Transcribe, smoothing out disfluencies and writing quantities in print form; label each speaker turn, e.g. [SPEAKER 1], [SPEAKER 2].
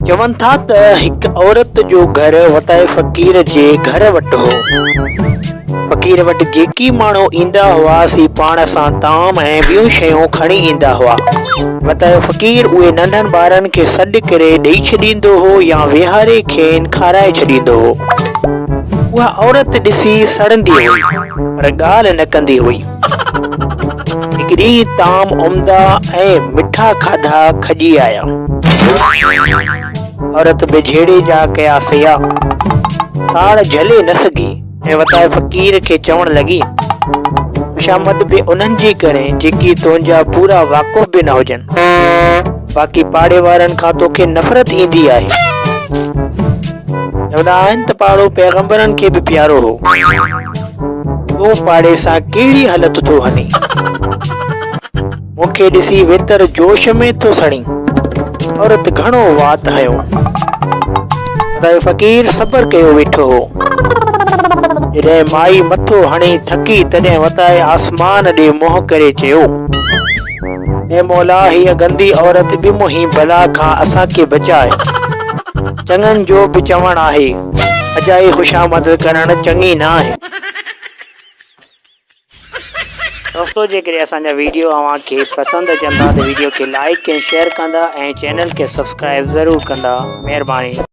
[SPEAKER 1] چون ٿا ته هڪ عورت جو گهر وتائي فقير جي گهر وٽ هو. فقير وٽ جيڪي ماڻهو ايندا هئا سي پاڻ سان طعام ۽ ٻيون شيون کڻي ايندا هئا. وتايو فقير اهي ننڍن ٻارن کي سڏ ڪري ڏئي ڇڏيندو هو يا ويهاري کين کارائي ڇڏيندو هو. اها عورت ڏسي سڙندي هئي پر ڳالهه نه ڪندي هئي. هڪ ڏينهن طعام عمدا ۽ مٺا کاڌا کڄي آيا. عورت به جهيڙي جا ڪيا سيا. ساڙ جهلي نه سگهي ۽ وتائي فقير کي چوڻ لڳي، خوشامد به انهن جي ڪرين جيڪي تنهنجا پورا واقف به نه هجن. باقي پاڙي وارن کان توکي نفرت ايندي آهي. چوندا آهن ته پاڙو پيغمبرن کي به پيارو هو. تون پاڙي سان ڪهڙي هلت ٿو هنين؟ مون کي ڏسي ويتر جوش ۾ ٿو سڙين. عورت گهڻو وات هنيو. خدائي فقير صبر ڪيو ويٺو هو. جڏهن مائي مٿو هڻي ٿڪي تڏهن وتائي آسمان ڏي منهن ڪري چيو. اي مولا هيء گندي عورت ٻه منهين بلا کان اسان کي بچاء. چڱن جو به چوڻ آهي، اجائي خوشامد ڪرڻ چڱي نه آهي. دوستو جيڪڏهن اسان جا ويڊيو اوهان کي پسند اچن ٿا ته ويڊيو کي لائيڪ ۽ شيئر ڪندا ۽ چينل کي سبسڪرائيب ضرور ڪندا مهرباني.